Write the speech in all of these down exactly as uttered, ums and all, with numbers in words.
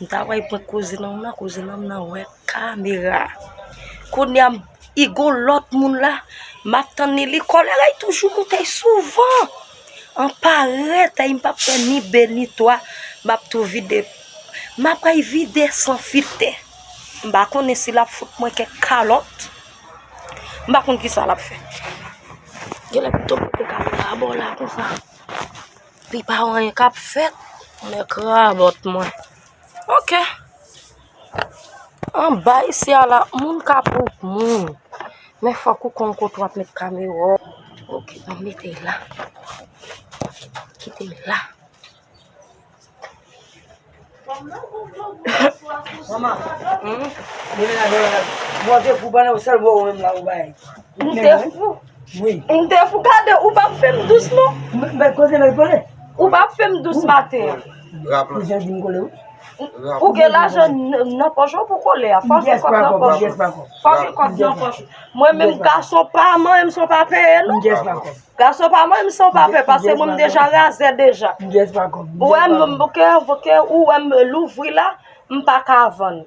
M ta pral pran kouzin an m nan, kouzin an m nan wè kamera. Kounye a, m, i gon lòt moun la, m ap tann li, li kòlere, li toujou moute souvan. An parèt, ay, m p ap fè ni de ni twa, m ap tou vide. M ap pral vide san filtè. M pa konnen si l ap fout mwen kèk kalòt. M pa konn kisa l ap fè. Genlè pito m mete kamera bò la konsa. Li pa anyen k ap fèt. Men krabòt mwen. Ok. Anba isi a la, moun ka pran moun. Men fòk ou konn kote w ap met kamera w. Ok, m mete l la. Kite l la. Manman, hmm? Demen la, bon, te fou pandan sèl bò ou menm la ou bay. M te fou. Wi. M te fou, gade, ou p ap fè m dous non. M, m koze, m koze. Ou p ap fè m dous maten an. Rap la. Ou jan di m kole, wi. Ou gen lajan n-, nan pòch ou pou kole a. Fò gen kòb nan pòch ou. Fò gen kòb nan pòch ou. Mwen menm, gason pa manyen m san pa peye non. Gason pa manyen m san pa peye, paske mwen m deja razè deja. Ou wè m, ok, ok, ou wè m louvri la, m pa ka vann.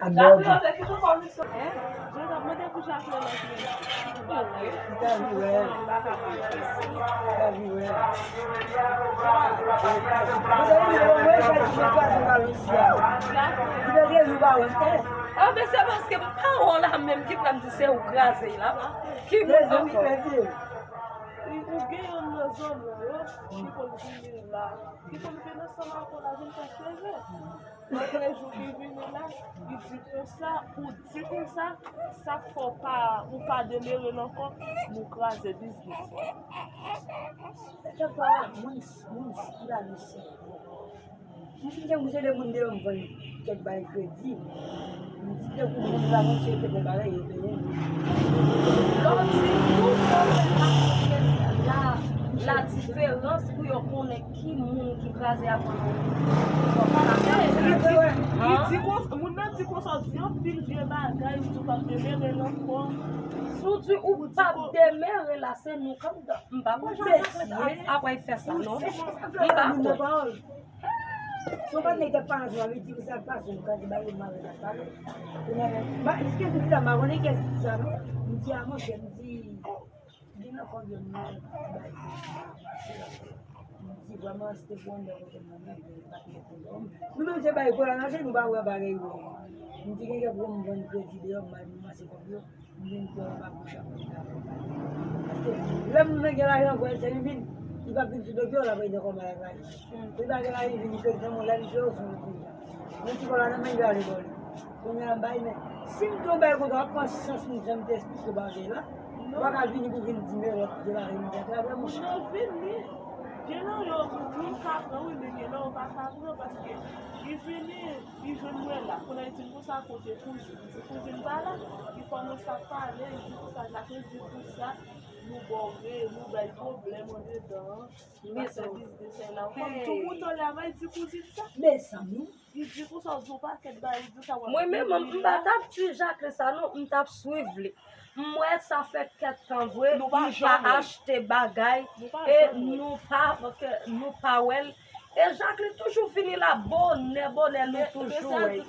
Ah, men se paske m pa wè w la menm ki fè m di se ou kraze l la. Ki moun ankò? Ou gen yonn nan zanmi w yo ki konn vini la, ki konn vin ansanm ak ou la vin fè cheve. Lòt jou ki vini la, li di konsa, ou di konsa, sa k fè w pa, ou pa demere l ankò, nou kraze biznis. Sa fè moun, moun ki la misye. M fin gen mouche de moun deyò, m vann kèk bagay kredi. M di tankou moun la, mwen se te bon bagay, yo peye m. Lè w di nou, la, la diferans pou yo konnen ki moun ki kraze ak moun. Li di, li di konsa, moun nan di konsa, di anpil vye bagay, li di w p ap demere l ankò. Si w di ou p ap demere la, se nou k ap, m pa kwè jan ap, ap fè sa, non. M pa kwè. Si w pa t nèg k ap pale ansanm avè l, di konsa l pase, nou ka di ba yo mal, l ap pale. Kounye a, ba, èske se sa, m pa konnen kiyès ki di sa, non. M di, a, monchè, m di, gen nan kòb yo, m nan bay. M di, vrèman, se te pou anndan kote m nan, men, m pa t mete lòm. Nou menm, se bay kola nan je, nou pa wè bagay yo. M di, gen kèk gwo m vann kredi deyò, m al ranmase kòb yo. M vin pran pa bouch ak moun ka fè bagay. Paske lè moun nan gen lajan, vwè l se li vin, li p ap vin sou do pye w, l ap rete kòm malad lajan. Li pa gen lajan, li vin, li pèdi nan moun la, li jwe w sou moun la. Yon ti kòb la nan men, li ale bò li. Kounye a m bay, men si m di w bagay konsa, w ap pran sans moun jan m te esplike w bagay la. Ou pa ka vini pou vin di men lòt de la reyinyon atravè mouche. Moun nan vini. Gen nan yo, moun ka pran, wi, men gen nan yo pa ka pran, paske li vini. Li jwenn mwen la, kounye a li di m konsa kote kouzin. Li di kouzin pa la, li kòmanse ap pale, li di konsa, Jacqueline di konsa, nou bò vre, nou bay pwoblèm andedan an, li pa fè biznis la. Kòm tou mouton la, li di kouzin sa. Mezanmi. Li di konsa, ou di yon pakèt bagay, li di sa, w ap. Mwen menm, m pa t ap swiv Jacqueline sa non, m t ap swiv li. M wè sa fè kèk tan vre, nou pa achte bagay, e nou pa, nou pa wè l. E Jacqueline toujou vini la bonè, bonè, nou toujou wè l.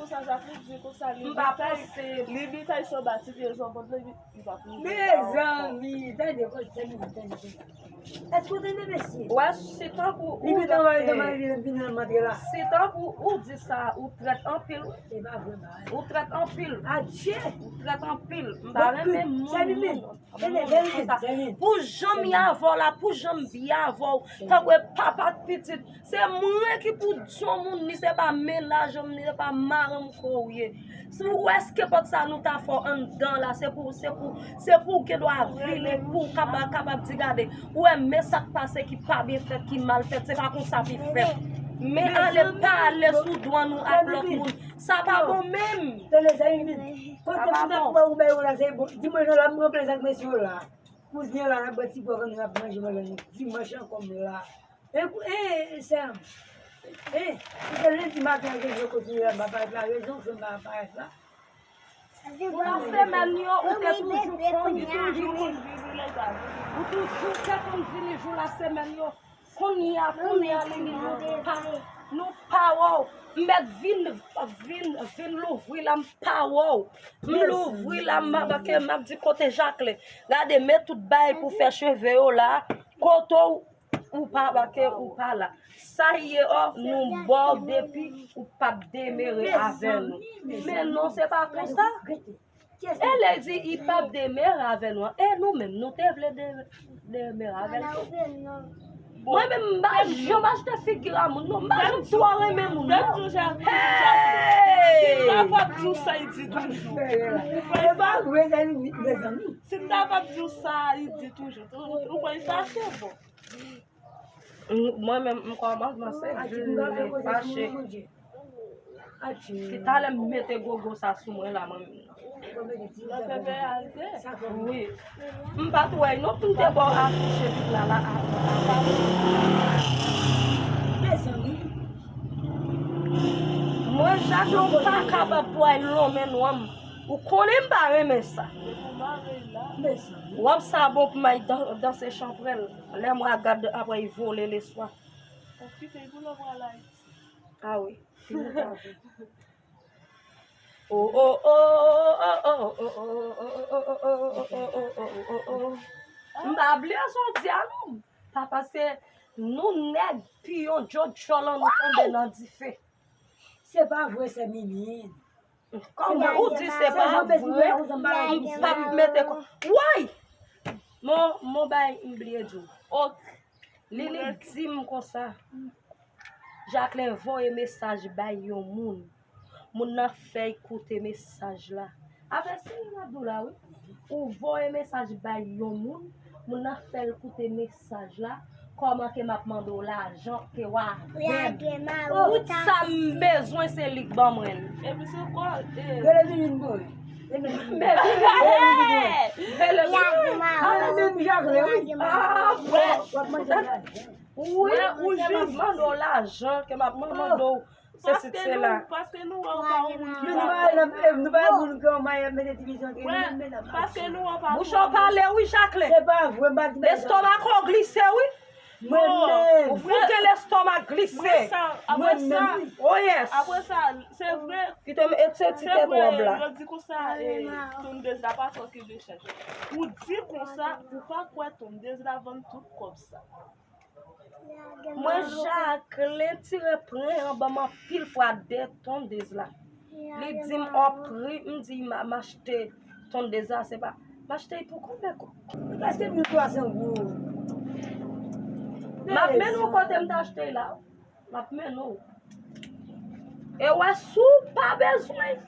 M pa panse. Li bitay sou ba ti pye zòbòt la, li pa pou. Mezanmi, tande, tande, tande, tande. Èske w tande, mesye? Wè, si tankou ou, si tankou ou di sa, ou trèt anpil. Ou trèt anpil. Adje! Ou trèt anpil. M pa renmen moun, moun. Pou jan m ye avè w la, pou jan m byen avè w, tankou e papa ak pitit, se mwen ki pou di w moun, ni se pa mennaj an m, ni se pa mari m ke w ye. Si w wè se kenpòt sa nou ta fè w anndan la, se pou, se pou, se pou w gen dwa vini, pou w kapab, kapab di, gade, ou wè, men sa k pase ki pa byen fèt, ki mal fèt, se pa konsa pou fèt. Men ale pale sou dwa nou ak lòt moun. Sa pa bon menm. Tande, zanmi m, kote m ta kwè ou bay yo la, se bon. Di mwen, jan la, m ranpli zak mesye yo la. Kouzin la, n ap bwè ti bwè, nou ap manje, manje, dimanch ankò m la. E, e, e, sè m. E, si se lendi maten an, ke je kontinye la, m pa parèt la, rezon fè m pa parèt la. Pou nan semèn yo, ou te toujou konn vini. Ou toujou te konn vini jou la semèn yo. Kounye a, kounye a, nou pa, nou pa wè w. M mèt vin, vin Vin louvri la, m pa wè w. M louvri la, m abake, m ap di kote Jacqueline. Gade, met tout bagay pou fè cheve yo la. Kote w, ou pa abake, ou pa la. Sa ye, o, nou ba w depi ou p ap demere avè nou. Men non, se pa konsa. E lè di i p ap demere avè nou an, e nou menm, nou te vle de- demere avè l tou. Mwen menm, m pa janm achte figi a moun, non. M pa janm twò renmen moun, non. Hey! Si m ta kapab di w sa, li di toujou. Ou kwè sa? Si m ta kapab di w sa, li di toujou. Ou, ou kwè sa, se bon. M- Mwen menm, m kòmanse vin fache. Ki talè m mete gogo sa sou mwen la, mwen menm nan. Wi. M pa t wè non pou m te ba w akouche tout la, la, a, a, a. Mwen, Jacqueline, m pa kapab pou al lonmen nwa m. Ou konnen m pa renmen sa. W ap sa bon pou m al dan- danse chanpwèl. Lè m wè gad apre y vole leswa. Ou kite pou lè w al Ayiti. Ah wi. M pa bliye sa w di a non. Pa pase nou nèg piyon djodjòl an nou tonbe nan dife. Se pa vre, sè Mimi. Kòman ou di se pa vre? M p ap mete kò. Woy! Mon, mon bay m bliye di w. Ok. Lili di m konsa. Jacqueline voye mesaj bay yon moun. Moun nan fè l koute mesaj la. Avèsman m ap di w la wi. Ou voye mesaj bay yon moun, moun nan fè l koute mesaj la, kòman ke m ap mande w lajan ke w avè m? Tout sa m bezwen se li k ban mwen l. Epi se kò, e. Rele Mimi pou mwen. Rele Mimi. Rele Mimi. Rele Mimi. Rele Mimi. Ah, bon. W ap mande lajan. Wi, ou jis mande w lajan, ke m ap mande w sesi, sela. Paske nou wè w pa yon moun ki pa vre. Nou pa yon moun ki yon manyen mete divizyon antre nou, men n ap mache. Paske nou wè w pa. Bouch ou pale, wi, Jacqueline. Se pa vre, m pa di bagay sa. Lestomak ou glise, wi. Mwen menm. Ou fout gen lestomak glise. Mwen sa, apre sa, oh yes. Apre sa, se vre. Kite m etye ti tèt wòb la. Yo di konsa, e, tondez la pa fè okenn rechèch. Ou di konsa, ou pa kwè tondez la vann tout kòb sa. Mwen, Jacqueline tire pran an ban m anpil fwa de tondez la. Li di m, o pri, m di m, m achte tondez la, se pa, m achte l pou konbyen kòb? Prèske mil twa san goud. M ap mennen w kote m t achte l la. M ap mennen w. E wè, si w pa bezwen,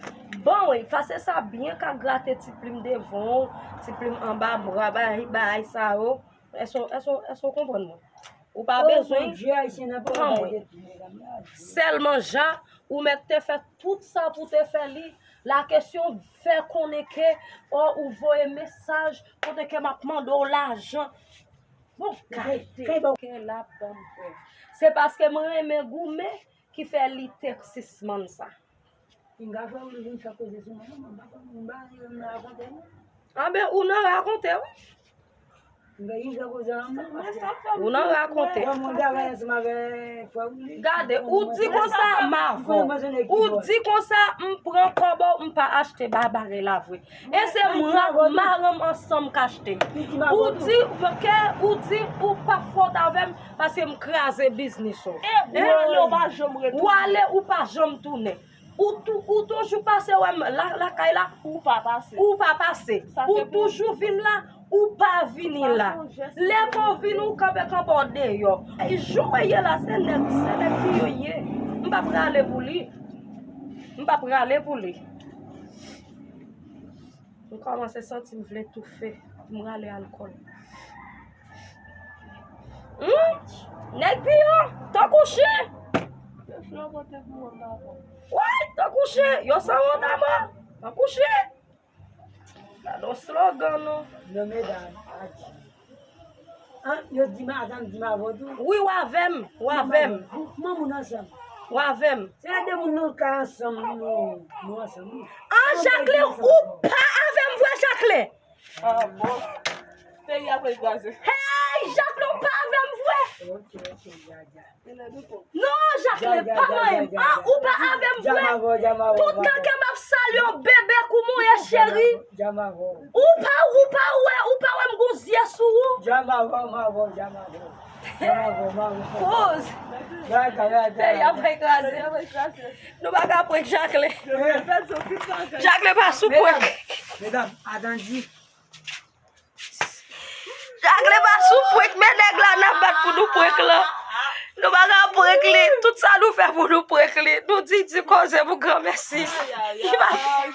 bon, wi, pase sa byen ka grate ti plim devan w, ti plim anba bra, bay, bay sa yo. Èske, èske, èske w konprann mwen? Ou pa bezwen pran mwen. Sèlman jan ou mèt te fè tout sa pou te fè li, la kesyon fè konnen ke, o, ou voye mesaj kote ke m ap mande w lajan. Bon, kalite ke l ap ban m frè. Se paske m renmen goumen ki fè li te sispann sa. Pinga fè ou vin fè koze sou mwen, non, mwen pa konn, mwen pa renmen rakonte, non. Anben, ou nan rakonte, wi. Mwen pa renmen fè koze ann mwen, paske ou nan rakonte. Yon moun travay ansanm avè frè ou, li. Gade, ou di konsa, m avè w. Ou di konsa, m pran kòb ou, m pa achte babare la vre. E se mwen ak madanm ansanm k achte. Ou di ke, ou di ou p ap fwòt avè m paske m kraze biznis ou. E ou ale, ou pa janm retounen. Ou ale, ou pa janm tounen. Ou tou, ou toujou pase wè m la, lakay la. Ou pa pase. Ou pa pase. Ou toujou vin la, ou pa vini la. Lè ke w vini, ou kanpe kanpe w deyò. Jou w ye la, se nèg, se nèg ki yo ye. M p ap rale pou li. M p ap rale pou li. M kòmanse santi m vle toufe, pou m rale alkòl. Hum? Nèg piyon, tankou chen. Woy, tankou chen, yo sanwont amò, tankou chen. Gade yon slogan, non. Non, medam, adje. An, yo di madanm, di m avè w tou. Wi, w avè m, w avè m. Kòman moun ansanm? W avè m. Se lè de moun nan ka ansanm, nou, nou ansanm, wi. An, Jacqueline, ou pa avè m vre, Jacqueline? Ah, bon. Peyi a pral kraze. Hey, Jacqueline, ou pa avè m vre? Non, Jacqueline, pa manyen m. Ah, ou pa avè m vre. Tout kè m ap salye w, bebe koumouye cheri. Ou pa, ou pa wè, ou pa wè m gon zye sou ou. Kouz. Peyi a pral kraze. Nou pa ka prank Jacqueline. Jacqueline pa sou prank. Medam, atandi. Jacqueline pa sou prank, men nèg la n ap bat pou nou prank lan. Nou pa ka prank li, tout sa nou fè pou nou prank li. Nou di, di koze pou granmèsi.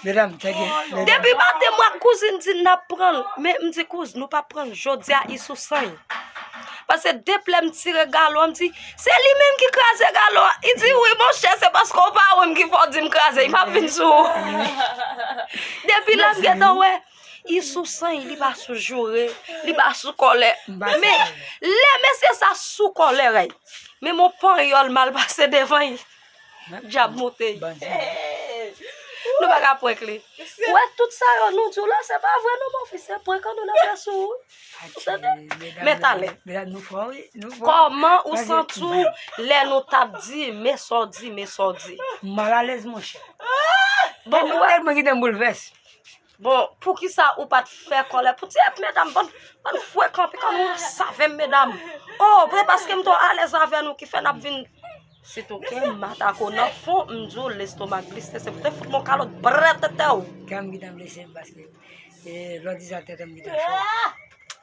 Medam, tèt gen, medam. Depi maten mwen ak kouzin di n ap pran l, men m di kouz, nou pa pran l. Jodi a, li sou san l. Paske depi lè m tire galon an, m di, se li menm ki kraze galon an. Li di, wi, monchè, se paske w pa wè m ki fè w di m kraze. Li p ap vin sou ou. Depi lè m gentan wè, li sou san l, li pa sou joure, li pa sou kòlè. Men, lè mesye sa sou kòlè, rèy. Men mon panyòl mal pase devan l. Djab moute. Nou pa ka prank li. Ou wè tout sa yo nou di w la, se pa vre non, mon fi, se prank an nou n ap fè sou ou. Ou tande? Men talè. Medam, nou fò, wi, nou fò. Kòman ou santi w lè nou t ap di, men sa w di, men sa w di? M malalèz, monchè. Bon, tèlman, ou wè, tèlman gentan m boulvès. Bon, poukisa ou pa t fè kòlè? Pou ti et medam, bann, bann frekan, pikan nou save m, medam. Oh, se paske m twò alèz avè nou ki fè n ap vin. Sitou ke m atake w nan fon, m di w lestomak glise, se pou te fout m yon kalòt brètètè w. Kè m gentan blese m paske, e, lòt di sa tèt m gentan cho.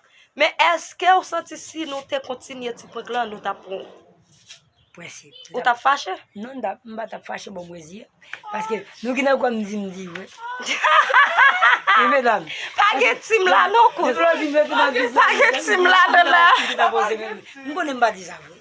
Men èske w santi si nou te kontinye ti prank lan, nou t ap pran w? Prensip. Ou t ap fache? Non, m t ap, m pa t ap fache, bon, mwen di. Paske nou ki nan kò m di, m di vre. Wi, medam. Pa gen tim la non, kouz. Pa gen tim ladan la. M konnen m pa di sa vre.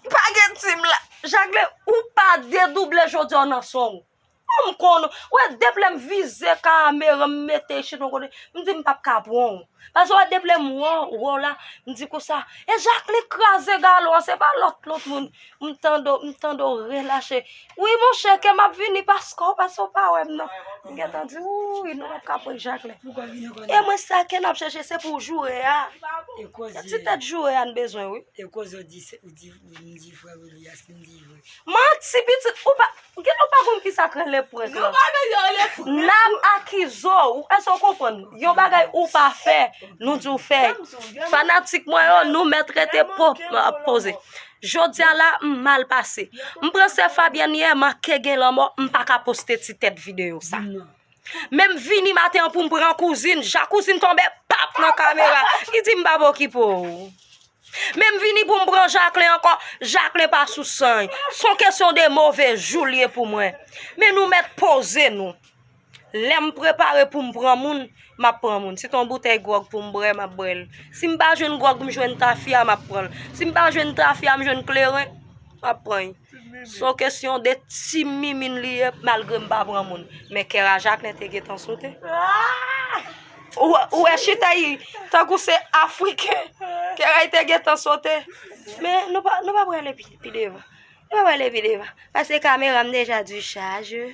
Pa gen tim la. Jacqueline, ou pa dedouble jodi a nan son w. Ou m konn, ou wè, depi lè m vize kamera, m mete chit yon kote, m di m p ap ka pran w. Paske w wè, depi lè m wè w la, m di konsa, e Jacqueline kraze galon an, se pa lòt, lòt moun. M tande w, m tande w relache. Wi, monchè, ke m ap vini, paske w, paske w pa wè m non. M gentan di, wi, nou p ap ka pran Jacqueline. E mwen, sa ke n ap chèche, se pou joure a. Se ti tèt joure a n bezwen, wi. E koze w di, se, ou di, m di frè Willias, m di vre. Manti pitit, ou pa, gen nou pa konn ki sa k rele prank lan. N ap akize w, èske w konprann? Yon bagay ou pa fè, nou di w fè. Fanatik mwen yo, nou mèt rete po-, poze. Jodi a la, m mal pase. M pran sè Fabienne yè, manke gen lanmò, m pa ka poste ti tèt videyo sa. Men m vini maten an pou m pran kouzin, ja kouzin tonbe, pap, nan kamera. Li di m pa okipe w. Men m vini pou m pran Jacqueline ankò, Jacqueline pa sou san l. Se yon kesyon de move jou l ye pou mwen. Men nou mèt poze nou. Lè m prepare pou m pran moun, m ap pran moun. Si t yon boutèy gwòg pou m bwè, m ap bwè l. Si m pa jwenn gwòg, m jwenn tafya, m ap pran l. Si m pa jwenn tafya, m jwenn kleren, m ap pran l. Se yon kesyon de ti mimin li ye, malgre m pa pran moun. Men kè a Jacqueline te gentan sote. Ou, ou wè chita li, tankou se Afriken. Kè a te gentan sote. Men nou pa, nou pa prale pi, pi devan. Nou pa prale pi devan. Paske kamera m deja di chaje.